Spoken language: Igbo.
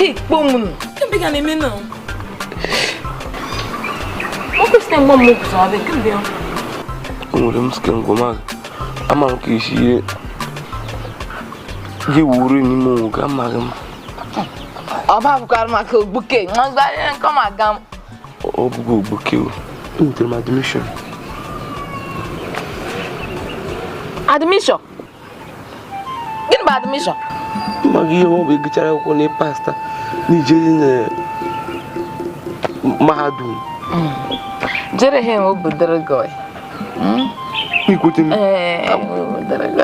Hei, kpọm kemgbe ga na-eme na ọ kwesịrị mgbe m kwụsịrị abịa kemgbe ya. O nwere m sike ngwoma ama m ka isi ihe gị wuru n'ime onwe gị, amaghị m. Ọ bụkwara maka ogbuke nke ọ ma aga m. Ọ bụghị ogbuke o. Enwetara m admission. Admission? Gịnị bụ admission? Maka ihe ọ bụ ịgụchara akwụkwọ na pasta na ije na mahadum. Jere ha enwe obodoro gị. Ikwete m. Ee, obodoro gị.